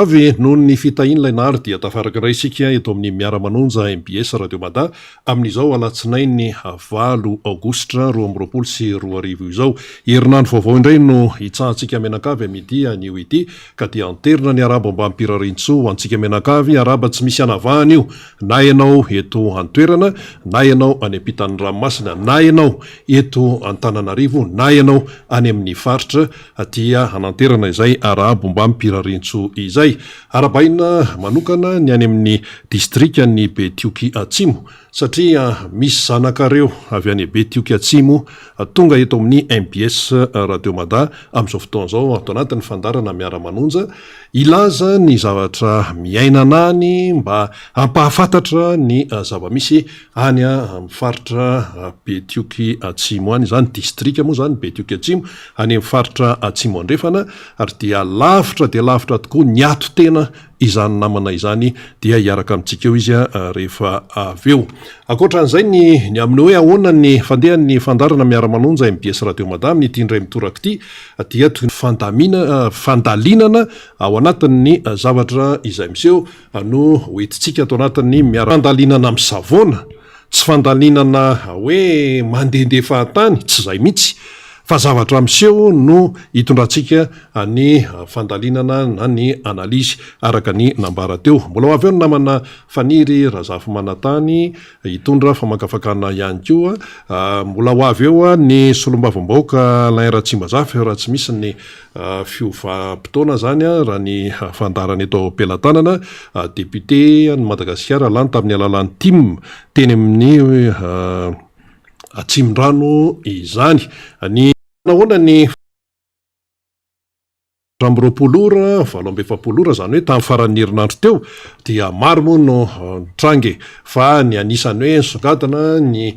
Avy noho ny fitahian'ilay Nahary dia tafaraka indray isika eto amin'ny Miara-manonja mbs Radio Mada amin'izao alatsinainy valo aogositra 2022 izao. Herinandro vaovao indray no hitsahantsika mianakavy amin'ity anio ity ka dia anterina ny arahaba ombam-pirariantsoa ho antsika mianakavy, arahaba tsy misy anavahana io na ianao eto an-toerana na ianao any ampitan'ny ranomasina na ianao eto Antananarivo na ianao any amin'ny faritra dia hananterana izay arahaba ombam-pirariantsoa izay. Arahabaina manokana ny any amin'ny distrikan'i Betioky Atsimo satria misy zanakareo avy any Betioky Atsimo tonga eto amin'ny mbs Radio Mada amin'izao fotoana izao ato anatin'ny fandaharana Miara-manonja hilaza ny zavatra miainana any mba hampahafantatra ny zava-misy any amin'ny faritra Betioky Atsimo any izany, distrika moa izany Betioky Atsimo, any amin'ny faritra Atsimo Andrefana, ary dia lavitra dia lavitra tokoa ny ato tena izany namana izany dia hiaraka amintsika eo izy rehefa avy eo. Ankoatra an'izay ny ny amin'ny hoe ahoana ny fandehan'ny fandaharana Miara-manonja mbs Radio Mada amin'ity indray mitoraka ity dia toy ny fandamina fandalinana ao anatin'ny zavatra izay miseho no hoentintsika ato anatin'ny miara fandalinana misavoana, tsy fandalinana hoe mandehandeha fahatany, tsy izay mihitsy, fa zavatra miseho no hitondrantsika ny fandalinana na ny analyse araka ny nambara teo. Mbola ho avy eo ny namana Faniry Razafimanantany hitondra famakafakana ihany koa. Mbola ho avy eo ny solombavambahoaka Alain Ratsimbazafy raha tsy misy ny Fiovam-potoana izany raha ny fandaharana eto am-pelatanana. Député an'i Madagasikara lany tamin'ny alalan'ny tim teny amin'ny Atsimondrano izany. Ny. Nahoana ny 24 ora, 48 ora, izany hoe tamin'ny faran'ny herinandro teo dia maro moa no nitranga e! Fa ny anisan'ny hoe nisongadina ny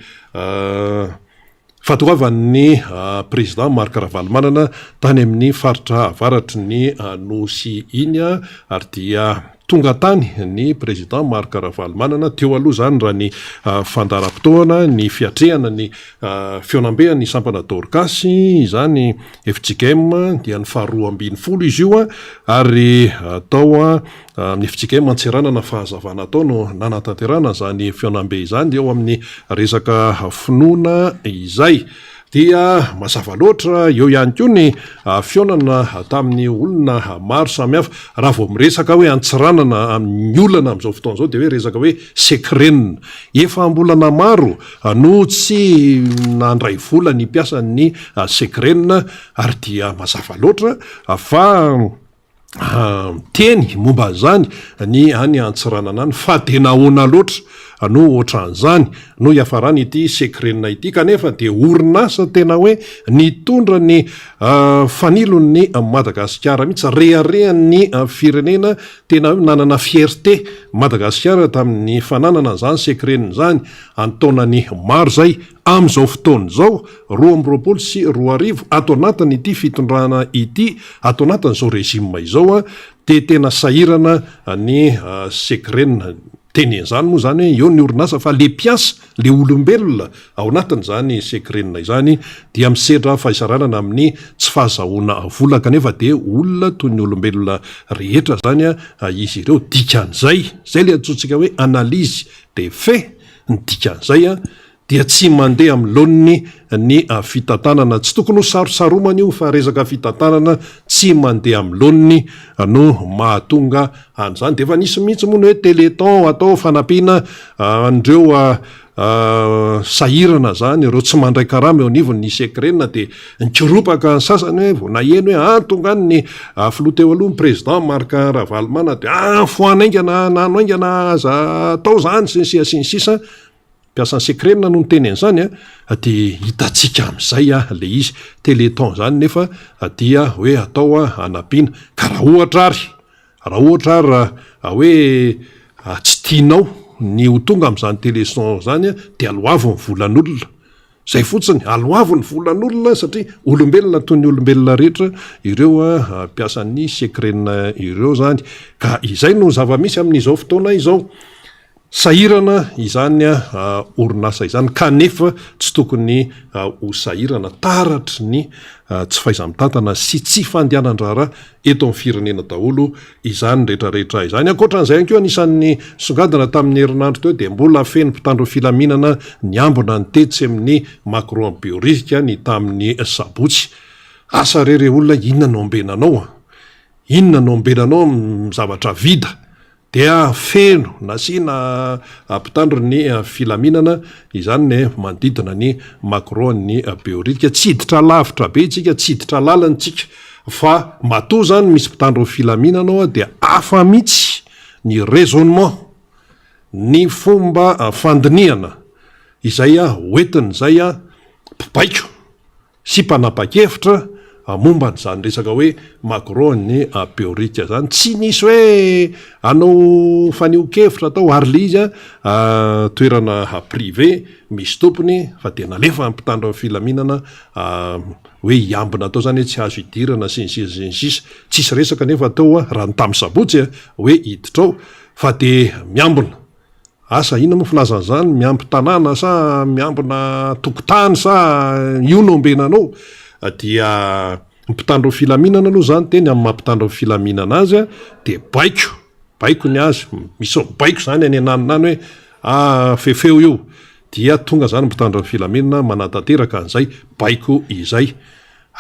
Fahatongavan'ny Président Marc Ravalomanana tany amin'ny faritra avaratry ny Nosy iny ary dia tonga tany ny Président Marc Ravalomanana teo aloha izany raha ny fandaharam-potoana ny fiatrehana ny fihaonambe an'ny sampana Dorcas izany fjkm dia ny faha 12 izy io ary tao Amin'ny fjkm Antseranana Fahazavana atao no nanatanterahana izany fihaonambe izany eo amin'ny resaka finoana izay. Dia mazava loatra eo ihany koa ny fihaonana tamin'ny olona maro samihafa. Raha vao miresaka hoe Antsiranana amin'ny olana amin'izao fotoana izao dia hoe resaka hoe Secren. Efa am-bolana maro no tsy nandray vola ny mpiasan'ny Secren ary dia mazava loatra fa miteny momba an'izany ny any Antsiranana any fa dia nahoana loatra no ohatran'izany no hiafaran'ity Secren ity kanefa dia orinasa tena hoe nitondra ny fanilon'ny Madagasikara mihitsy, reharehan'ny firenena, tena hoe nanana fierté Madagasikara tamin'ny fananana an'izany Secren izany an-taonany maro izay. Amin'izao fotoana izao, 2022, ato anatin'ity fitondrana ity, ato anatin'izao régime izao, dia tena sahirana ny Secren. Teny an'izany moa izany hoe eo ny orinasa fa le mpiasa, le olombelona ao anatin'izany Secren izany dia misedra fahisaranana amin'ny tsy fahazahoana vola kanefa dia olona toy ny olombelona rehetra izany izy ireo. Dikan'izay, izay le antsointsika hoe analyse des faits, ny dikan'izay dia tsy mandeha amin'ny laoniny ny fitantanana. Tsy tokony ho sarotsaromana io fa resaka fitantanana tsy mandeha amin'ny laoniny no mahatonga an'izany. Dia efa nisy mihitsy moa ny hoe téléthon atao fanampiana an'ireo sahirana izany, ireo tsy mandray karama eo anivon'ny Secren dia nikoropaka ny sasany hoe vao naheno hoe ah tonga any ny filoha teo aloha ny président Marc Ravalomanana dia ah foana haingana, nano haingana aza atao izany sy ny sisa sy ny sisa. Mpiasan'ny Secren no niteny an'izany a, dia hitantsika amin'izay a le izy, téléthon izany nefa dia hoe atao hanampiana, ka raha ohatra ary, raha ohatra ary raha hoe tsy tianao ny ho tonga amin'izany téléthon izany dia aloavy ny volan'olona, izay fotsiny, aloavy ny volan'olona satria olombelona toy ny olombelona rehetra ireo mpiasan'ny Secren ireo izany, ka izay no zava-misy amin'izao fotoana izao. Sahirana izany orinasa izany kanefa tsy tokony ho sahirana taratry ny tsy fahaiza-mitantana sy tsy fandehanan-draharaha eto amin'ny firenena daholo izany rehetrarehetra izany. Ankoatra an'izay ihany koa anisan'ny nisongadina tamin'ny herinandro teo dia mbola feno mpitandro filaminana niambina ny tetsy amin'ny Magro Behoririka ny tamin'ny sabotsy. Asa re re olona inona no ambenanao a? Inona no ambenanao amin'ny zavatra vida? Dia feno nasiana mpitandro ny filaminana izany ny manodidina ny Magro an'ny Behoririka. Tsy hiditra lavitra be isika, tsy hiditra lalina isika fa matoa izany misy mpitandro ny filaminana ao dia hafa mihitsy ny raisonnement, ny fomba fandinihana izay hoentin'izay mpibaiko. sy mpanapa-kevitra momba an'izany resaka hoe Magro an'i Behoririka izany. Tsy nisy hoe hanao fanehoan-kevitra tao ary ilay izy toerana privé misy tompony fa dia nalefa ny mpitandro ny filaminana hoe hiambina tao izany hoe tsy azo idirana sy ny sisa sy ny sisa. Tsisy resaka anefa tao raha ny tamin'ny sabotsy hoe hiditra ao fa dia miambina. Asa inona moa filazana izany, miamby tanàna sa miambina tokotany sa io no ambenanao? Dia ny mpitandro ny filaminana aloha izany teny amin'ny maha mpitandro ny filaminana azy dia baiko, baiko ny azy, misy mibaiko izany any ananona any hoe ah fefeo io, dia tonga izany ny mpitandro ny filaminana manatanteraka an'izay baiko izay.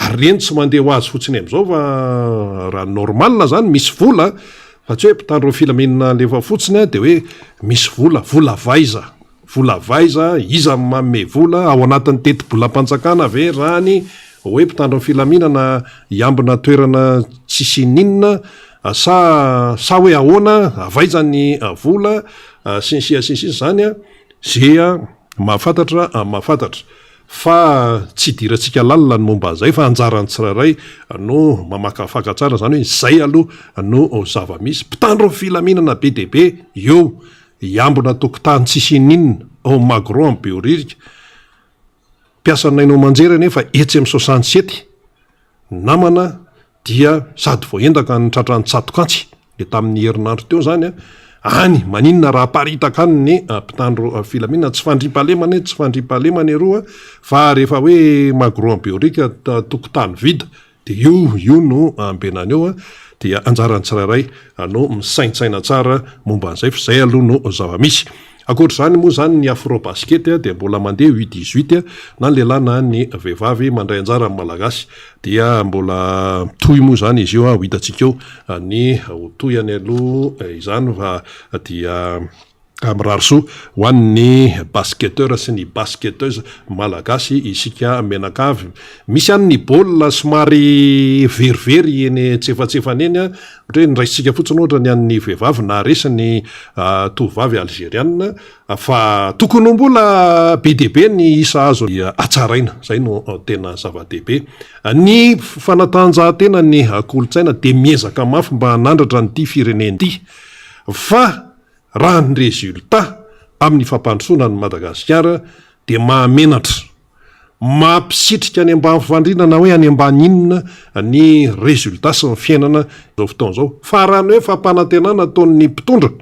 Ary ireny tsy mandeha ho azy fotsiny amin'izao fa raha normal zany misy vola fa tsy hoe mpitandro ny filaminana alefa fotsiny dia hoe misy vola, vola avy aiza? Vola avy aiza? Iza no manome vola? Ao anatin'ny tetibolam-panjakana ve izany hoe mpitandro ny filaminana hiambina toerana tsisy ininona sa sa hoe ahoana? Avy aiza ny vola? Sy ny sisa sy ny sisa izany an, ze mahafantatra mahafantatra. Fa tsy idirantsika lalina ny momba an'izay fa anjaran'ny tsirairay no mamakafaka tsara izany hoe izay aloha no zava-misy. Mpitandro ny filaminana be dia be eo hiambina tokotany tsisy ininona ao Magro amin'ny Behoririka. Mpiasan'ny haino aman-jery anefa etsy amin'ny soixante-sept namana dia sady voaendaka ny tratran'ny tsatok'antsy, le tamin'ny herinandro teo zany an, any maninona raha aparitaka any ny mpitandro filaminana, tsy fandriampahalemana e, tsy fandriampahalemana eroa fa rehefa hoe magro Behoririka tokotany vide de io io no ambenany eo an, dia anjaran'ny tsirairay no misaintsaina tsara momba an'izay fa izay aloha no zava-misy. Ankoatra izany moa izany ny afro basket dia mbola mandeha U 18 na ny lehilahy na ny vehivavy mandray anjara ny Malagasy dia mbola mitohy moa izany izy io ho hitantsika eo ny ho tohiny aloha izany fa dia mirary soa ho an'ny basketteur sy ny basketteuse malagasy isika mianakavy. Misy ihany ny baolina somary verivery eny antsefatsefany eny Ohatra hoe noraisintsika fotsiny ohatra ny an'ny vehivavy naharesy ny tovovavy alzeriana fa tokony ho mbola be dia be ny isa azo hatsaraina, izay no tena zava-dehibe. Ny fanatanjahantena ny kolontsaina dia miezaka mafy mba hanandratra an'ity firenena ity fa raha ny résultat amin'ny fampandrosoana an'i Madagasikara dia mahamenatra. Mampisitrika any ambany fandriana na hoe any ambany inona ny résultat sy ny fiainana izao fotoana izao. Fa raha ny hoe fampanantenana ataon'ny mpitondra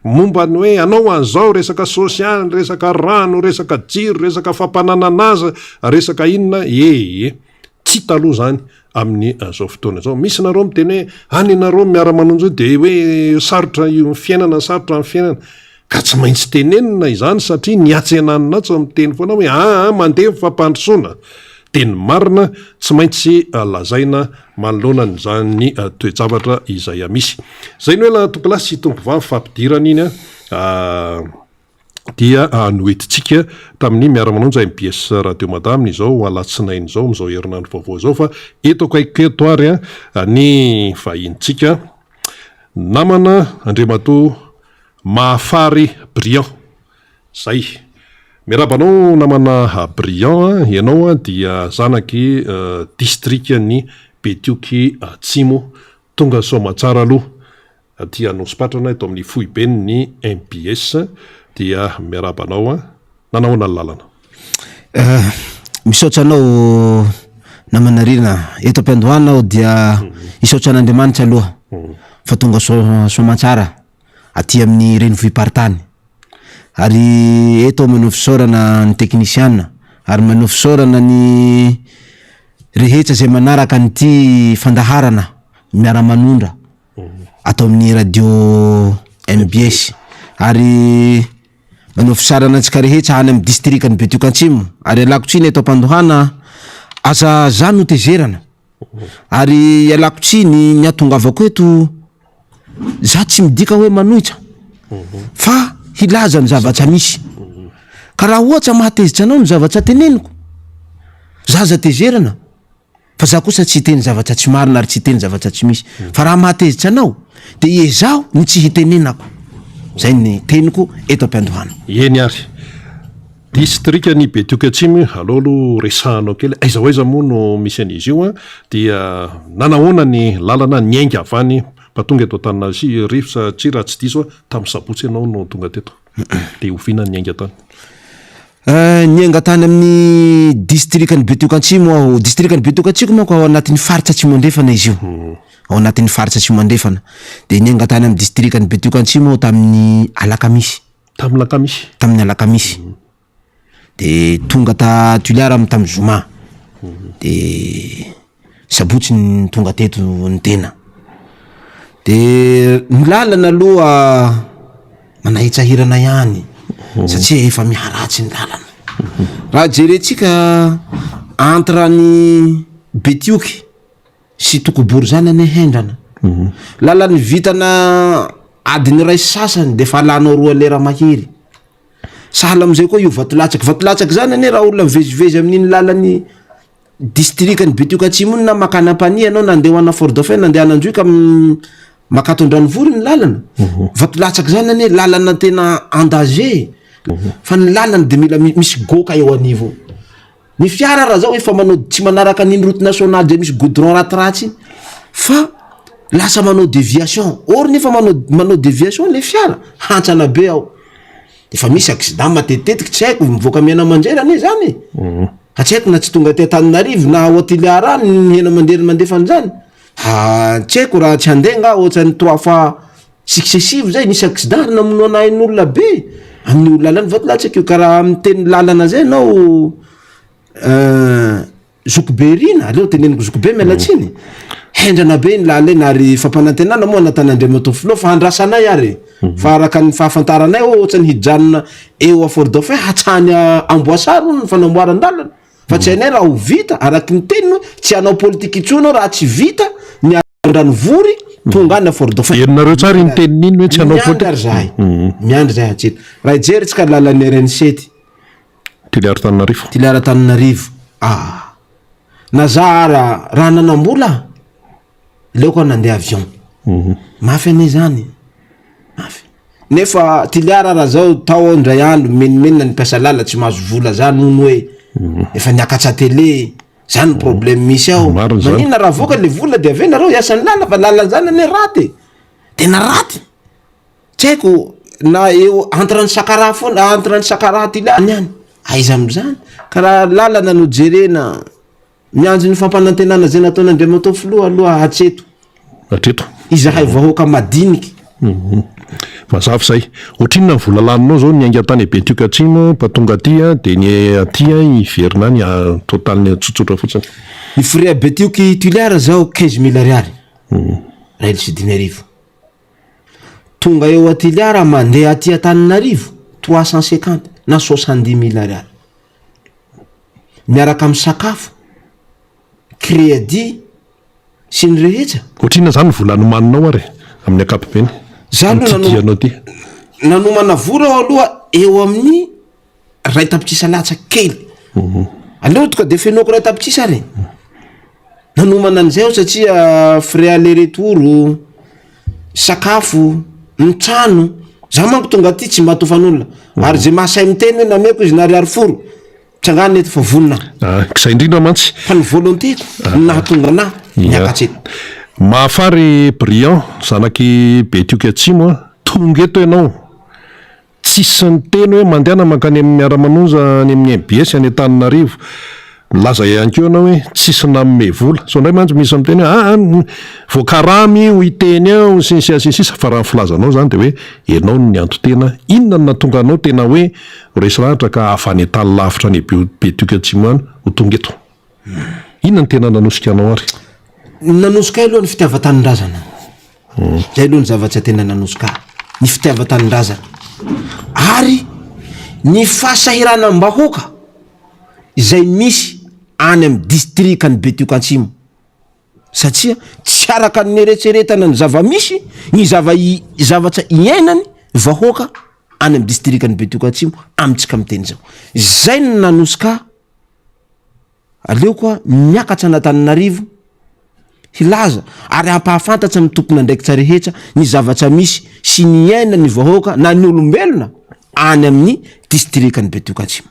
momba ny hoe hanao an'izao, resaka sosialy, resaka rano, resaka jiro, resaka fampananana aza, resaka inona, ee. Tsy hita aloha izany amin'izao fotoana izao. Misy nareo miteny hoe any ianareo miara-manonja io dia hoe sarotra io fiainana, sarotra ny fiainana. Ka tsy maintsy tenenina izany satria ny atsy ananona atsy miteny foana hoe aa mandeha ny fampandrosoana. Dia ny marina tsy maintsy lazaina manoloana an'izany toe-javatra izay misy. Izay no ela tompolahy sy tompovavy fampidirana iny an. Dia noentintsika tamin'ny Miara-manonja mbs Radio Mada amin'izao alatsinainy izao, amin'izao herinandro vaovao izao fa eto akaikiko eto ary ny vahinintsika namana Andriamatoa Mahafary Briand. Zay. Miarahaba anao namana Briand, ianao dia zanaky distrikan'i Betioky Atsimo. Tonga soamatsara aloha. Aty Anosipatrana eto amin'ny foiben'ny mbs dia miarahaba anao an! Nanahoana ny lalana? Misaotra anao namana Rina. Eto am-piandohana aho dia hisaotra an'Andriamanitra aloha fa tonga soa soamantsara aty amin'ny renivohi-paritany. Ary eto aho maneho fisaorana ny teknisiana ary maneho fisaorana ny rehetra izay manaraka an'ity fandaharana miara-manondra ato amin'ny radio mbs ary manao fisarana antsika rehetra any amin'ny distrikan'i Betioky Atsimo ary ialako tsiny eto am-pandohana aza za no tezerana ary ialako tsiny ny hatongavako eto za tsy midika hoe manohitra fa hilaza ny zavatra misy ka raha ohatra mahatezitra anao ny zavatra teneniko za aza tezerana Fa za kosa tsy hiteny zavatra tsy marina ary tsy hiteny zavatra tsy misy. Fa raha mahatezitra anao de iezaho ny tsy hitenenako. Zay ny teniko eto am-piandohana. Eny ary. Distrikan'i Betioky Atsimo, aleo aloha resahanao kely, aiza ho aiza moa no misy an'izy io an? Dia nanahoana ny lalana niainga avy any mba tonga eto Antananarivo satria raha tsy diso aho tamin'ny sabotsy ianao no tonga teto. Dia oviana ny niainga tany? Niainga tany amin'ny distrikan'i Betioky Atsimo aho. Distrikan'i Betioky Atsimo manko ao anatin'ny faritra Atsimo Andrefana izy io. Ao anatin'ny faritra Atsimo Andrefana. Dia niainga tany amin'ny distrikan'i Betioky Atsimo aho tamin'ny alakamisy. Tamin'ny alakamisy? Tamin'ny alakamisy. De tonga ta Toliara am tam zoma de sabotsy ny tonga teto ny tena de ny lalana aloha manahitsahirana ihany satria efa miharatsy ny lalana raha jerentsika entre any Betioky sy Tokobory zany anie hendrana lalany vitana adiny iray sy sasany de efa alanao roa lera mahery Sahala amin'izay koa io Vatolatsaka. Vatolatsaka izany anie raha olona mivezivezy amin'iny lalan'ny distrikan'i Betioky Atsimo iny na makany Ampanihy ianao na andeha ho any Fort Dauphin na andeha any Androy ka makato Andranovory ny lalana. Vatolatsaka izany anie lalana tena en danger fa ny lalana dia mila misy goaka eo anivo eo. Ny fiara raha zao efa manao tsy manaraka an'iny route nationale zay misy goudron ratiratsy iny fa lasa manao déviation, or nefa manao manao déviation le fiara hantsana be ao, efa misy accident matetitetika tsy haiko mivoaka mihaino aman-jery anie zany e, ka tsy haiko na tsy tonga aty Antananarivo na ao Toliara any ny mihaino aman-jery mandefa an'izany, tsy haiko raha tsy handeha nga ohatran'ny trois fois Successive zay nisy accident ary namonoana ain'olona be amin'io lalana Vatolatsaka io ka raha miteny lalana zay ianao zokibe Rina aleo teneniko zokibe miala tsiny hendrana be iny lalana iny ary fampanantenana moa nataon'Andriamatoa Filoha fa andrasanay ary e fa araka ny fahafantaranay ohatrany hijanona eo à Fort Dauphin hatrany Amboasary hono ny fanamboaran-dalana fa tsy hainay raha ho vita araky ny teniny hoe tsy hanao politika intsony aho raha tsy vita ny Andranovory tonga any Fort Dauphin. Henonareo tsara iny teniny iny hoe tsy hanao politika. Miandry ary zahay. Miandry zahay hatreto. Raha hijery tsika lalan'ny RN7. Toliara Antananarivo. Toliara Antananarivo. Ah. Na za ara raha nanam-bola aleoko aho nandeha avion. Mafy anie zany. Mafy. Nefa Toliara raha zao tao aho indray andro mimenomenona ny mpiasa lala tsy mahazo vola zany hono hoe efa niakatra télé. Zany ny problème misy ao. Marina zany. Maninona raha avoaka le vola de avy eo nareo hiasa ny lalana fa lalana zany anie raty e. Tena raty. Tsy haiko na eo entre ny Sakaraha foana, entre ny Sakaraha ty any any. Aiza am'zany? Ka raha lalana no jerena, miandry ny fampanantenana zay nataon'Andriamatoa Filoha aloha hatreto. Hatreto. Izahay vahoaka madiniky. Mazava izay. Ohatrinona ny vola laninao izao niainga tany Betioky Atsimo mba tonga aty dia ny aty hiverina any totaliny tsotsotra fotsiny. Ny frais à Betioky Tuléar zao 15 mille ariary, 1500. Tonga eo à Tuléar mandeha aty Antananarivo 350 na 70 mille ariary. Miaraka amin'ny sakafo, crédit sy ny rehetra. Ohatrinona izany ny vola nomaninao ary e, amin'ny ankapobeny? Za aloha Amin'ity dianao ity. nanomana vola aho aloha eo amin'ny 1 tapitrisa latsaka kely. Aleo tonga de fenoako 1 tapitrisa ary. Nanomana an'izay aho satria frais aller retour, sakafo, ny trano. Za manko tonga aty tsy mba tofan'olona. Ary zay mahasahy miteny hoe nameko izy na ariary 10, tsangana eto fa vonona. Ah, izay indrindra mantsy. Fa ny volonté-ko no nahatonga anahy niakatra eto. Mahafary Briand, zanak'i Betioky Atsimo a, tonga eto ianao, tsisy niteny hoe mandehana mankany amin'ny Miara-manonja any amin'ny mbs any Antananarivo. Milaza ihany koa ianao hoe tsisy nanome vola. Sao indray mantsy misy miteny hoe aa voakarama io hiteny eo sy ny sisa sy ny sisa fa raha ny filazanao izany dia hoe ianao no nianto-tena. Inona no nahatonga anao tena hoe ho resy lahatra ka avy any an-tany lavitra any Betioky Atsimo any ho tonga eto? Inona no tena nanosika anao ary? Ny nanosika ahy aloha ny fitiavan-tanindrazana. Zay aloha ny zavatra tena nanosika ahy, ny fitiavan-tanindrazana ary ny fahasahiranam-bahoaka izay misy any amin'ny distrikan'i Betioky Atsimo satria tsy araka ny nieretseretana ny zava-misy ny zava- zavatra iainany vahoaka any amin'ny distrikan'i Betioky Atsimo amintsika miteny izao. Zay no nanosika ahy Aleoko aho miakatra an'Antananarivo hilaza ary hampahafantatsa amin'ny tompon'andraikitra rehetra ny zavatra misy sy ny iainan'ny vahoaka na ny olombelona any amin'ny distrikan'i Betioky Atsimo.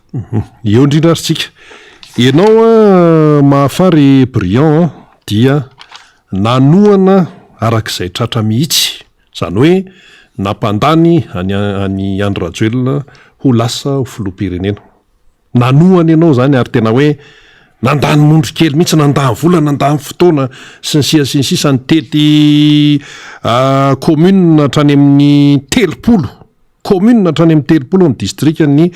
Eo indrindra ary tsika. Ianao an Mahafary Briand an dia nanohana arak'izay tratra mihitsy, izany hoe nampandany an'i an'i Andry Rajoelina ho lasa ho filoham-pirenena. Nanohana ianao izany ary tena hoe nandany mondro kely mihitsy, nandany vola, nandany fotoana sy ny sisa sy ny sisa nitety commune hatrany amin'ny 30, commune hatrany amin'ny 30 amin'ny distrikan'i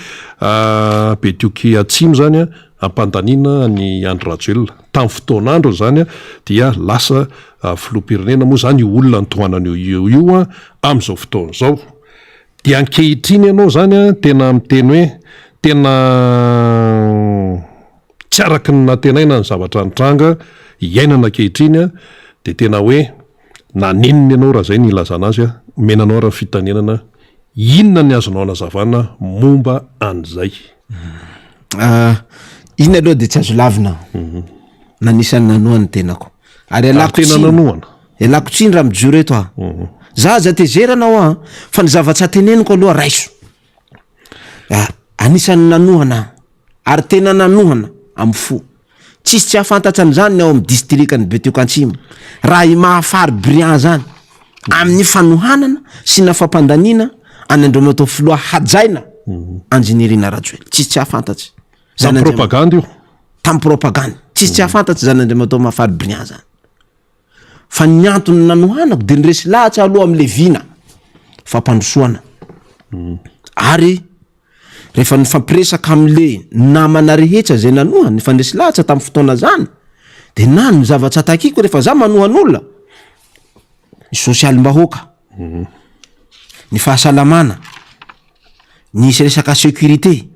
Betioky Atsimo izany an, ampandaniana an'i Andry Rajoelina. Tamin'ny fotoan'androny izany dia lasa filoham-pirenena moa izany io olona notohanana io io amin'izao fotoana izao. Dia ankehitriny ianao izany an, tena miteny hoe tena tsy araky ny nantenaina ny zavatra nitranga iainana ankehitriny an, dia tena hoe nanenina ianao raha izay no ilazana azy an, omena anao ary ny fitanenana, inona ny azonao anazavana momba an'izay? Iny aloha dia tsy azo lavina, nanisan'ny nanoa ny tenako, ary ialako tena tsiny. nanohana. Ialako tsiny raha mijoro eto aho. Za aza tezerana hoa fa ny zavatra teneniko aloha raiso. Ah, anisan'ny nanohana aho ary tena nanohana amin'ny fo. Tsisy tsy hahafantatra an'izany ny ao amin'ny distrikan'i Betioky Antsimo. Raha i Mahafary Briand zany amin'ny fanohanana sy na fampandaniana an'i Andriamatoa Filoha hajaina Andry Nirina Rajoelina. Tsisy tsy hahafantatsa. Tamin'ny propagandy io. Tamin'ny propagandy. Tsisy tsy hahafantatsa zany Andriamatoa Mahafary Briand zany. Fa ny antony nanohanako de ny resy lahatra aloha amle vina fampandrosoana ary rehefa nifampiresaka amle namana rehetra zay nanohana nifandresy lahatra tam fotoana zany de na ny zavatra takiko rehefa za manohan'olona ny sosialim-bahoaka ny fahasalamana ny resaka sécurité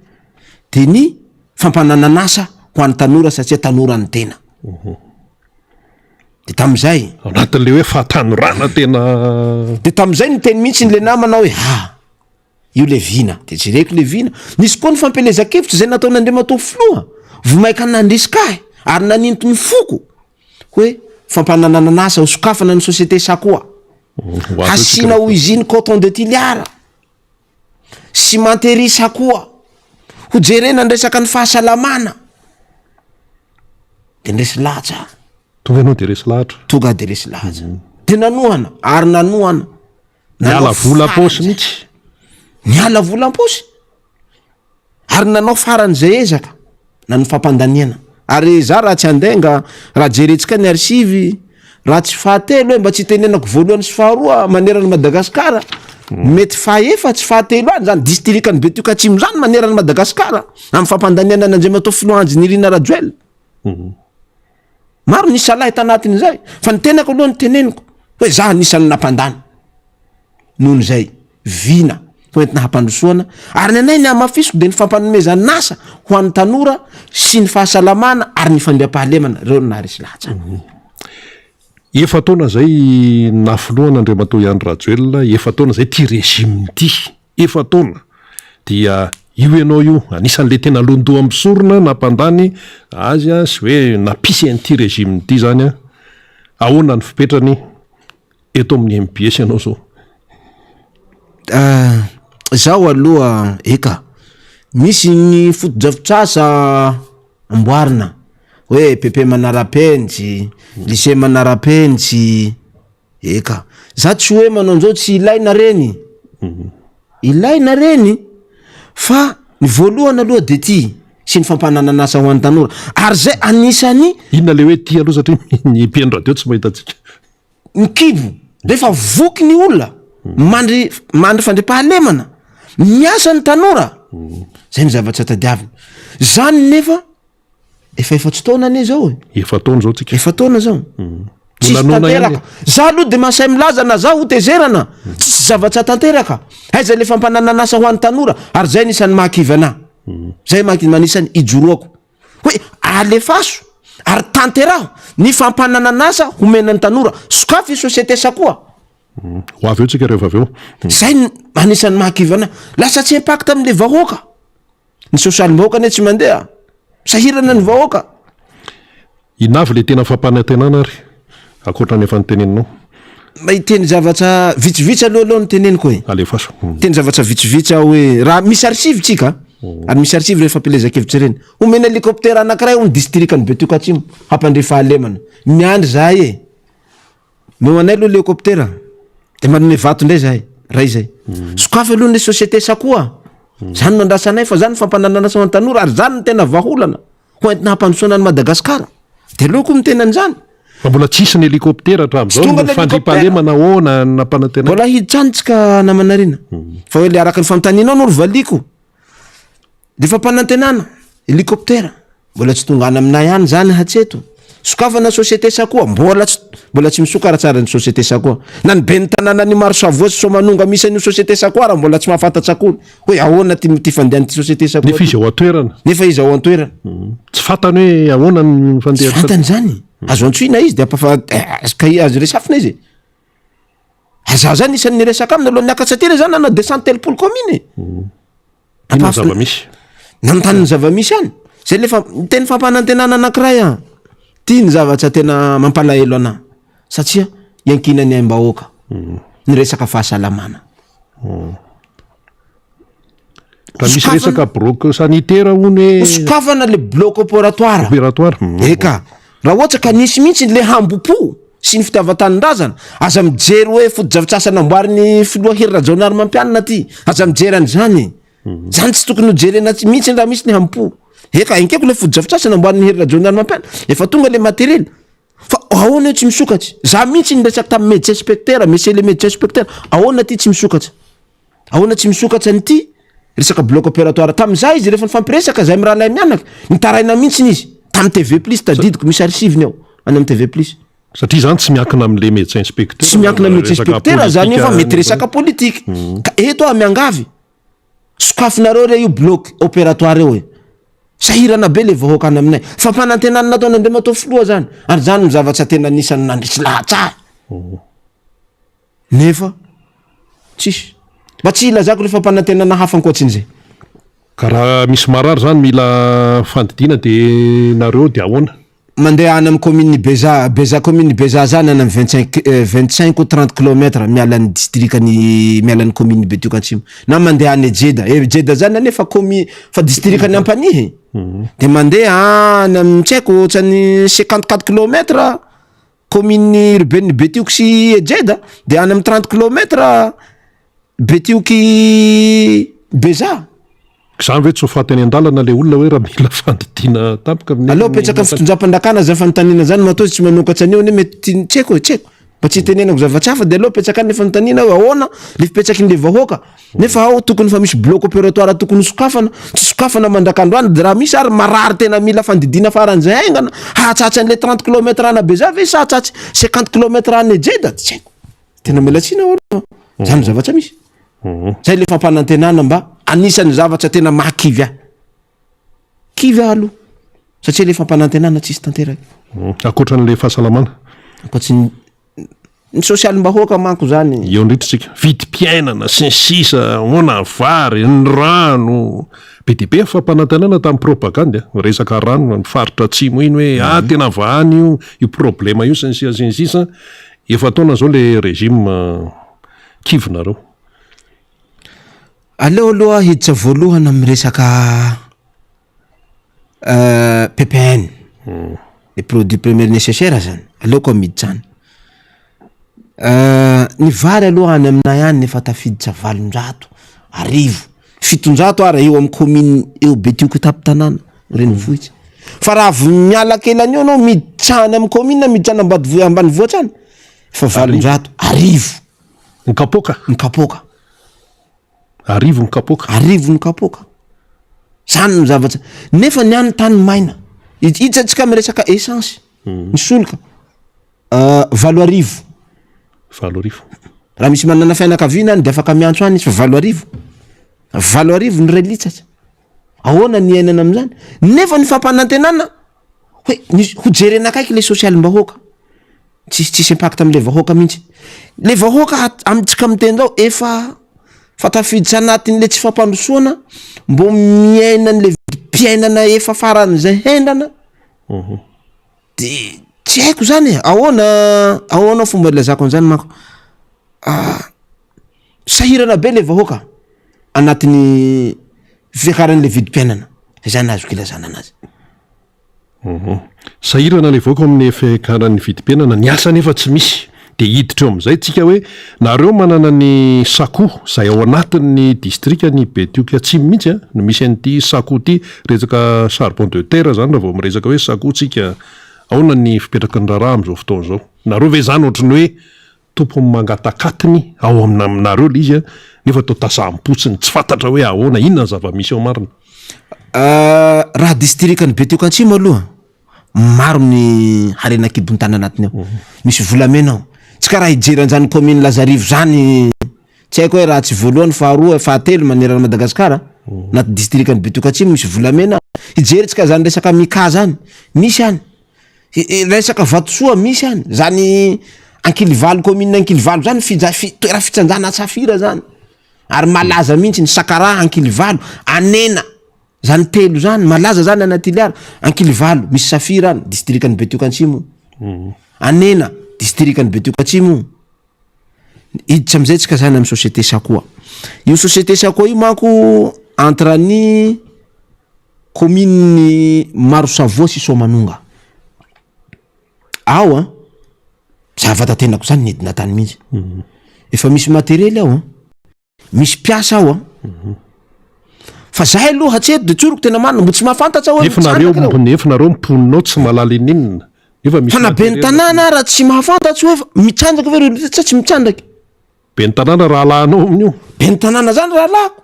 de ny fampananan'asa ho an'ny tanora satria tanora ny tena. De tamin'izay. Ao anatin'le hoe fahatanorana tena. De tamin'izay niteny mihitsy le namana hoe ha! Io le vina. De jereko le vina. Nisy koa ny fampielezan-kevitra izay nataon'Andriamatoa Filoha, vao mainka nandrisika ahy ary naninto ny foko hoe fampanananan'asa, hosokafana ny société Sakoa, hasiana usine coton de Toliara, cimenterie Sakoa, hojerena ny resaka ny fahasalamana. De niresy lahatra aho. Tonga ianao de resy lahatra. Tonga aho de resy lahatra. De nanohana ary nanohana. Niala vola am-paosy mihitsy. Niala vola am-paosy. Ary nanao faran'izay ezaka na ny fampandaniana. Ary za raha tsy handainga, raha jerentsika ny archive, raha tsy fahatelo hoe mba tsy hitenenako voalohany sy faharoa manerana an'i Madagasikara, mety fahaefatsy, fahatelo any zany distrikan'i Betioky Atsimo zany manerana an'i Madagasikara amin'ny fampandaniana an'Andriamatoa Filoha Andry Nirina Rajoelina. Maro ny nisalahy tanatin'izay fa ny tenako aloha no teneniko hoe za anisan'ny nampandany noho ny zay vina ho entina hampandrosoana ary ny anay ny hamafisiko de ny fampanomezan'asa ho an'ny tanora sy ny fahasalamana ary ny fandriampahalemana reo no naharesy lahatra ahy. Efa-taona zay naha-filohana Andriamatoa Andry Rajoelina, efa-taona zay ty régime ty. Efa-taona dia io ianao io, anisan'le tena londoham-pisorona nampandany azy sy hoe nampisy an'ity régime ity zany an! Ahoana ny fipetrany eto amin'ny mbs ianao zao? Zaho aloha eka, misy ny fotodrafitrasa amboarina hoe EPP manara-penitsy, lycée manara-penitsy, Eka. Za tsy hoe manao an'izao tsy ilaina reny. Ilaina reny fa ny voalohany aloha de ty. sy ny fampananan'asa ho an'ny tanora ary zay anisan'ny. Inona le hoe ty aloha satria ny mpihaino radio tsy mahita antsika. Ny kibo rehefa voky ny olona mandry mandry fandriampahalemana, miasa ny tanora, zay ny zavatra tadiavina. Zany nefa Efa efa-tsy taona anie zao e. Efa-taona zao tsika. Efa-taona zao. Mm. Tsisy tanteraka. Za aloha de mahasahy milaza na za ho tezerana. Mm. Tsisy zavatra tanteraka. Aiza le fampananan'asa ho an'ny tanora ary zay anisan'ny mahakivy anah. Mm. Zay mahakivy anisan'ny ijoroako. Hoe alefaso ary tanteraho ny fampananan'asa homena ny tanora. Sokafy société Sakoa. Ho avy eo tsika rehefa avy eo. Zay anisan'ny mahakivy anah. Lasa tsy impact am'le vahoaka. Ny sosialim-bahoaka anie tsy mandeha. Sahirana ny vahoaka. Inona avy ilay tena fampanantenana ary, ankoatra ny efa noteneninao? Mba hiteny zavatra vitsivitsy aloha aloha no teneniko e. Alefaso. Hiteny zavatra vitsivitsy aho hoe raha misy archive tsika, ary misy archive ireny fampielezan-kevitra ireny. Homena hélicoptère anankiray hono distrikan'i Betioky Atsimo hampandre fahalemana. Miandry zahay e. Omeo anay aloha le hélicoptère de manome vato indray zahay, ray zay. Sokafy aloha ny société Sakoa. Zany no andrasanay fa zany no fampanananasa ho an'ny tanora ary zany no tena vahaolana ho entina hampandrosoana an'i Madagasikara. De aleo koa miteny an'izany. Fa mbola tsisy ny hélicoptère hatramin'izao, Tsy tonga ny ny fandriampahalemana ahoana ny nampanantenaina? Mbola hiditra any tsika namana Rina. Fa hoe le araka ny fanontanianao no valiako. Le fampanantenana, hélicoptère, mbola tsy tonga any aminay any zany hatreto. Sokafana société Sakoa, mbola tsy mbola tsy misokara tsara ny société Sakoa. Na ny ben'ny tanànan'i Marosaboa sy Soamanonga misy an'io société Sakoa ara mbola tsy mahafantatra akory hoe ahoana ty ty fandehan'ity société Sakoa Nefa izy ao an-toerana. Nefa izy ao an-toerana. Tsy fantany hoe ahoana ny Tsy fandehan'ny fantany zany. Azo antsoina izy de ampafa azo ka- azo resafina izy e. Za zany isan'ny niresaka aminy alohan'ny niakatra aty re za nanao descente 30 commune e. Inona ny zava-misy? Nanontany ny zava-misy any. Zay le fa teny fampanantenana anankiray an. Ty ny zavatra tena mampalahelo anah satria iankinan'ny aim-bahoaka ny resaka fahasalamana. Raha misy resaka bloc sanitaire hono hoe. Hosokafana le bloc opératoire. Opératoire. Eka. Raha ohatra ka nisy mihitsy le hambom-po sy ny fitiavan-tanindrazana, aza mijery hoe fotodrafitrasa namboarin'ny filoha Hery Rajaonarimampianina ty, aza mijery an'izany. Zany tsy tokony ho jerena mihitsy raha misy ny hambom-po. Eka, enkeko le fotodrafitrasa namboarin'ny Hery Rajaonarimampianina, efa tonga le matériel. Fa ahoana io tsy misokatra? Za mihitsy niresaka tamin'ny médecin inspecteur, monsieur le médecin inspecteur, ahoana ty tsy misokatra? Ahoana tsy misokatra an'ity resaka bloc opératoire? Tamin'izaho izy rehefa nifampiresaka zahay mirahalahy mianaka, nitaraina mihitsiny izy tamin'ny TV plus, tadidiko misy archive-ny ao any amin'ny TV plus. Satria izany tsy miankina amin'ilay médecin inspecteur. Tsy miankina amin'ny médecin inspecteur zany io fa mety resaka politique. Ka eto aho miangavy, sokafinareo re io bloc opératoire io e. Sahirana be le vahoaka any aminay. Fampanantenana nataon'Andriamatoa Filoha zany, ary zany no zavatra tena anisan'ny nandresy lahatra ahy. Nefa tsisy. Mba tsy hilazako le fampanantenana hafa ankoatsin'izay. Ka raha misy marary zany mila fandidiana de nareo de ahoana? Mandeha any amin'ny commune Bezaha, Bezaha commune Bezaha zany any amin'ny 25 25 ou 30 kilomètres miala ny distrikan'i miala ny commune Betioky Atsimo. Na mandeha any Ejeda, Ejeda zany anefa commune fa distrikan'i Ampanihy. De mandeha any amin'ny tsy haiko ohatran'ny 54 kilomètres Commune urbaine Betioky sy Ejeda dia any amin'ny 30 kilomètre Betioky Bezaha. Izany ve tsy ho faty any an-dalana ilay olona hoe raha mila fandidiana tampoka amin'ny. Aleo apetraka amin'ny fitondram-panjakana izany fanontaniana izany matoa izy tsy manokatra an'io anie mety tsy tsy haiko e, tsy haiko. Mba tsy hitenenako zavatra hafa dia aleo apetraka any ilay fanontaniana hoe ahoana ilay fipetraky ny vahoaka. Nefa ao tokony efa misy bloc opératoire tokony ho sokafana, tsy sokafana mandrak'androany de raha misy ary marary tena mila fandidiana faran'izay haingana, hahatratsy an'le 30 kilomètre any Bezaha ve sa hahatratsy 50 kilomètre any Ejeda? Tsy haiko. Tena miala tsiny aho aloha. Zany no zavatra misy. Zay le fampanantenana mba anisan'ny zavatra tena mahakivy ahy. Kivy aho aloha satria le fampanantenana tsisy tanteraka. Ankoatra an'le fahasalamana. Ankoatry ny Ny sosialim-bahoaka manko zany. Eo indrindra tsika. Vidim-piainana sy ny sisa, ahoana ny vary, ny rano. Be dia be ny fampanantenana tamin'ny propagandy a. Resaka rano any faritra atsimo iny hoe ah tena vahana io, io problema io sy ny sisa sy ny sisa. Efa-taona izao le régime kivy nareo. Aleo aloha hiditra voalohany amin'ny resaka PPN, les produits première nécessaire zany, aleoko amiditra any. Ny vary aloha any aminay any efa tafiditra 800, 1000, 700 ara eo amin'ny commune eo Betioky tampon-tanàna. renivohitra. Fa raha avy miala kely an'io anao miditra any amin'ny commune, miditra any ambadivo- ambanivohitra any, efa 800, arivo. Ny kapoaka? Ny kapoaka. Arivo ny kapoaka. Arivo ny kapoaka. Zany no zavatra. Nefa ny any tany maina. Hiditra antsika miresaka essence, ny solika. 8000. 8000. Raha misy manana fianakaviana any de afaka miantso any izy fa 8000. 8000 ny iray litsatra. Ahoana ny iainana amin'izany? Nefa ny fampanantenana hoe ny ho jerena akaiky le sosialim-bahoaka. Tsisy tsisy impact am'le vahoaka mihitsy. Le vahoaka at- amintsika miteny zao efa fa tafiditra anatin'le tsy fampandrosoana mbô miaina an'le vidim-piainana efa faran'izay hendrana. De tsy haiko zany e, ahoana ahoana fomba ilazako an'izany manko, sahirana be le vahoaka anatin'ny fiakaran'le vidim-piainana, zay zany azoko ilazana anazy. Sahirana le vahoaka amin'ny fiakaran'ny vidim-piainana, ny asa anefa tsy misy. De hiditra eo amin'izay tsika hoe nareo manana ny Sakoa izay ao anatin'ny distrikan'i Betioky Atsimo mihitsy a, no misy an'ity Sakoa ity, resaka charbon de terre zany raha vao miresaka hoe Sakoa tsika, ahoana ny fipetraky ny raharaha amin'izao fotoana izao? Nareo ve zany ohatry ny hoe tompony mangatak'atiny ao amina aminareo le izy a, nefa toa tazam-potsiny, tsy fantatra hoe ahoana, inona ny zava-misy ao marina? Raha distrikan'i Betioky Atsimo aloha, maro ny harena an-kibon'ny tany anatiny ao, misy volamena ao, tsy karaha hijery an'izany commune Lazarivo zany, tsy haiko hoe raha tsy voalohany, faharoa, fahatelo manerana an'i Madagasikara, anaty distrikan'i Betioky Atsimo misy volamena, hijery tsika zany resaka mica zany, misy any. Resaka vatosoa misy any, zany Ankilivalo commune Ankilivalo zany fija- fi- toera fitsanjana safira zany, ary malaza mihitsy ny Sakaraha Ankilivalo, Anena, zany telo zany malaza zany any Toliara, Ankilivalo misy safira any distrikan'i Betioky Atsimo, Anena distrikan'i Betioky Atsimo, hiditra amizay tsika zany amy société Sakoa, io société Sakoa io manko entre ny Kaominin'i Marosavoa sy Soamanonga. Ao an, za vatatenako zany nidina tany mihitsy. Efa misy materiely ao an, misy mpiasa ao an. Fa zahay aloha hatreto de tsoriko tena marina, mbo tsy mahafantatra hoe Nefa nareo, mitsandraka ireo. nefa nareo mponina ao tsy mahalala ininona. Nefa misy Fa na ben'ny materiel. tanàna ara tsy mahafantatsa hoe mitrandraka ve ireo olona sa tsy mitrandraka. Ben'ny tanàna rahalahinao amin'io? Ben'ny tanàna zany rahalahiko.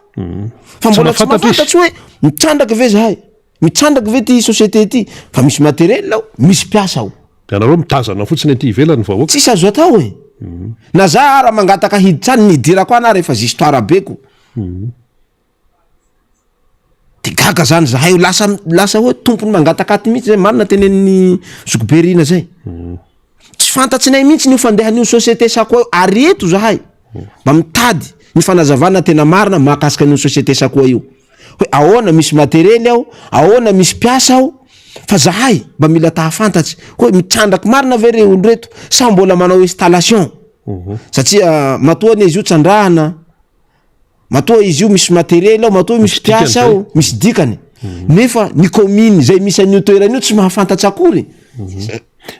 Fa mbola tsy mahafantatry hoe mitrandraka ve zahay, mitrandraka ve ty société ty, fa misy matériel ao, misy mpiasa ao. De anareo mitazana fotsiny aty ivelany ny vahoaka. Tsisy azo atao e. Na za ara mangataka hiditra any, ny hidirako any ara efa histoire beko. De gaga zany zahay, lasa lasa hoe tompony mangataka aty mihitsy zay, marina tenenin'i zokibe Rina zay. Tsy fantatsinay mihitsy ny ho fandehan'io société Sakoa io, ary eto zahay mba mitady ny fanazavana tena marina mahakasika an'io société Sakoa io, hoe ahoana misy materiely ao, ahoana misy mpiasa ao, fa zahay mba mila ta hahafantatsy hoe mitrandraky marina ve re olo reto sa mbola manao installation, satria matoa anie izy io trandrahana. Matoa izy io misy materiel ao, matoa misy mpiasa ao, misy dikany. Nefa ny commune izay misy an'io toerana io tsy mahafantatsa akory.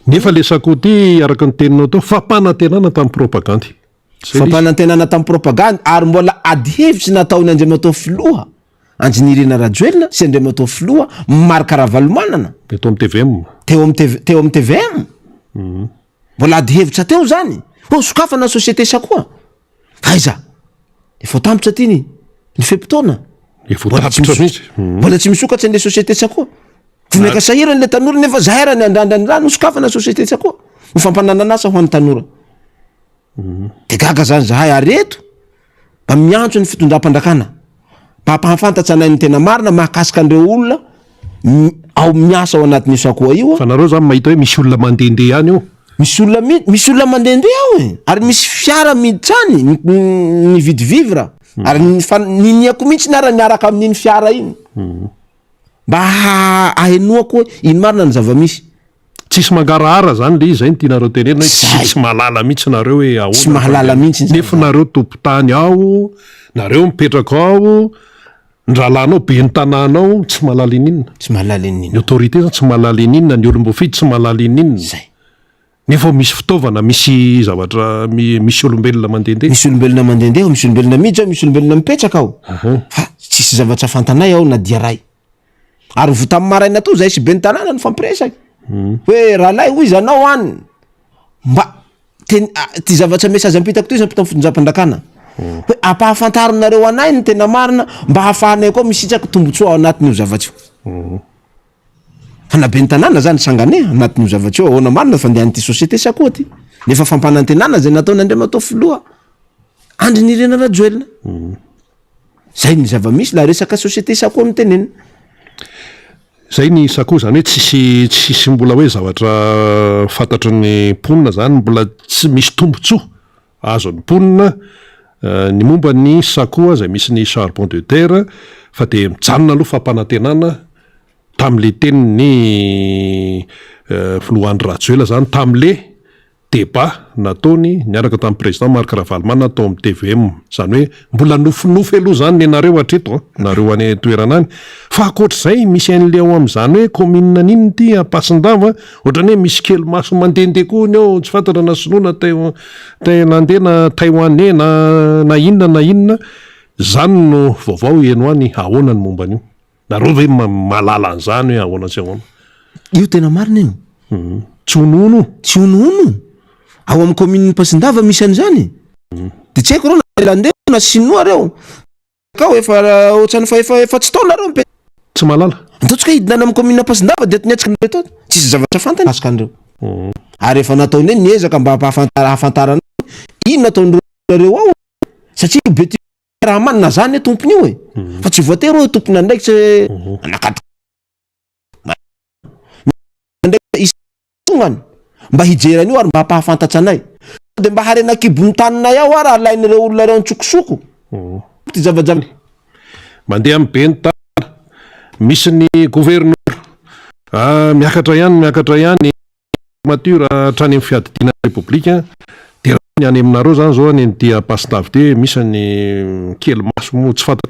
Nefa le Sakoa ty araka ny teninao teo fampanantenana tamin'ny propagandy. Zay le izy. Fampanantenana tamin'ny propagandy ary mbola ady hevitsy nataon'i Andriamatoa Filoha Andry Nirina Rajoelina sy Andriamatoa Filoha Marc Ravalomanana. Teto amin'ny tvm. Teo amin'ny TV, teo amin'ny tvm. Mbola ady hevitra teo zany. Ho sokafana ny société Sakoa. Aiza? Efa ho tampitra aty ny ny fe-potoana. Efa ho tapitra mihitsy. Mbola tsy misokatra an'le société Tsakoa. Vao sahirana le tanora nefa zahay raha niandrandra ny rano sokafana société Tsakoa. Ho fampananan'asa ho an'ny tanora. De gaga zany zahay ary eto mba miantso ny fitondram-panjakana mba hampahafantatra anay ny tena marina mahakasika an'ireo olona ao miasa ao anatin'io sakoa io. Fa nareo zany mahita hoe misy olona mandehandeha any eo? Misy olona mi- misy olona mandehandeha ao e, ary misy fiara miditra any mividy vivre, ary ny fa niniako mihitsy ara niaraka amin'iny fiara iny mba ha- ahenoako hoe ino marina ny zava-misy. Tsisy mangarahara zany le izy, zay no tianareo tenenina hoe tsy Zay. tsy mahalala mihitsy nareo hoe ahoana Tsy mahalala mihitsy ny nefa nareo tompon-tany ao, nareo mipetraka ao, Ny rahalahinao ben'ny tanàna ao tsy mahalala ininona. Tsy mahalala ininona. Ny autorité zany tsy mahalala ininona, ny olom-boafidy tsy mahalala ininona. Zay. Nefa misy fitaovana, misy zavatra, misy olombelona mandehandeha. Misy olombelona mandehandeha ao, misy olombelona miditra ao, misy olombelona mipetraka ao. Fa tsisy zavatra fantanay ao na dia ray. Ary vo tamin'ny maraina teo zahay sy ben'ny tanàna nifampiresaka hoe rahalahy hoy izy anao any mba ten- ty zavatra message ampitako ty izy ampita amin'ny fitondram-panjakana hoe ampahafantarinareo anay ny tena marina mba hahafahanay koa misitraka tombotsoa ao anatin'io zavatra io. Fa na ben'ny tanàna zany sangane anatin'io zavatra io, ahoana marina fandehan'ity société Sakoa ty? Nefa fampanantenana zay nataon'Andriamatoa Filoha Andry Nirina Rajoelina. Zay ny zava-misy la resaka société Sakoa no tenenina. Zay ny Sakoa zany hoe tsisy tsisy mbola hoe zavatra fantatry ny mponina zany, mbola tsy misy tombotsoa azon'ny mponina ny momba ny Sakoa zay misy ny charbon de terre fa dia mijanona aloha fampanantenana tamin'le tenin'ny filoha Andry Rajoelina zany tamin'le débat nataony niaraka tamin'ny président Marc Ravalomanana tao amin'ny tvm. Izany hoe mbola nofinofy aloha izany nenareo hatreto an, nareo any an-toerana any. Fa ankoatr'izay misy an'le ao amin'izany hoe commune n'inona ity Ampasindava, ohatran'ny hoe misy kely maso mandehandeha koa hono ao, tsy fantatra na sinoa na tailandais na taiwanais na na inona na inona. Izany no vaovao heno any, ahoana ny momba an'io? Nareo ve mahalala an'izany hoe ahoana sy ahoana? Io tena marina io. Tsy honohono io. Tsy honohono. Ao amin'ny commune Ampasindava misy an'izany. Dia tsy haiko reo na Thaïlandais na Chinois reo. Kao efa ohatran'ny fa efa efa tsy tao nareo mipetraka. Tsy mahalala. Ataontsika hidina any amin'ny commune Ampasindava dia toniantsika an'ireo eto. Tsisy zavatra fantany mahakasika an'ireo. Ary efa nataonay ny ezaka mba hampahafantara hahafantarana inona ataon'ireo reo ao satria be Raha manana zany hoe tompony io e. Mhm. Fa tsy voatery hoe tompon'andraikitra hoe mhm. anakatoko. Andraikitra isongany mba hijery an'io ary mba hampahafantatra anay. De mba harena kibon'ny taninay ao ary alain'ireo olona ireo an-tsokosoko. Mhm. Ty zavajava. Mandeha amin'ny ben'ny tanàna, misy ny governora, ah, miakatra ihany, miakatra ihany. Mature hatrany amin'ny fiadidiana ny Repoblika dia raha ny any aminareo zany zao any amin'ity Ampasindava ity misy ny kely maso moa tsy fantatro.